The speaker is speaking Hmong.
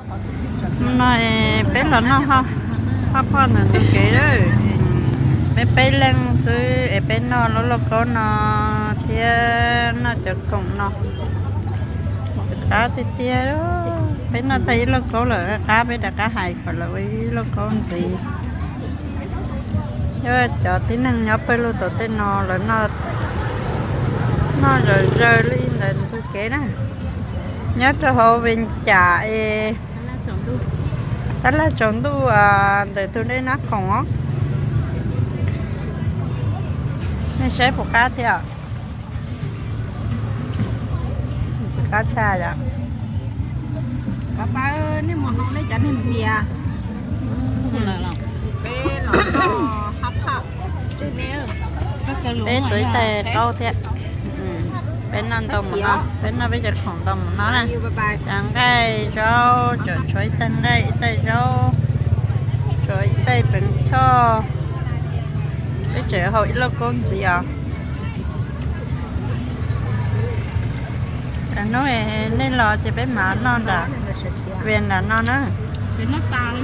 Hnub no peb los noj hot pot ntawm ntug kev lawm. Peb peb leej xwb es peb noj lub lauj kaub no thiab noj cov khoom no. Ntxim qab tiag tiag. Peb noj tag ib lauj kaub lawm qab, peb rov qab hais kom lawv ua ib lauj kaub ntxiv. Yog cov tib neeg nyob pawg lug tom tej no lawv noj zawm zawg li ntawm ntug kev na. Nyob rau hauv Vees Cas es tab laj tsaus ntuj ntawm tus dej Nab Khoom os. Nej saib puas qab thiab? Qab tshaj yom. Peb tuav ib tais qaub thiab. Peb noj ntau mus no, peb noj peb cov khoom ntau mus no na. Cov nqaij zaub, tshuav ib tais nqaij, ib tais zaub, tshuav ib tais peev choj. Peb tseem hau ib lauj kaub ntxiv os. Hnub nej los ces peb mam noj nram Vias nram no na. Noj tas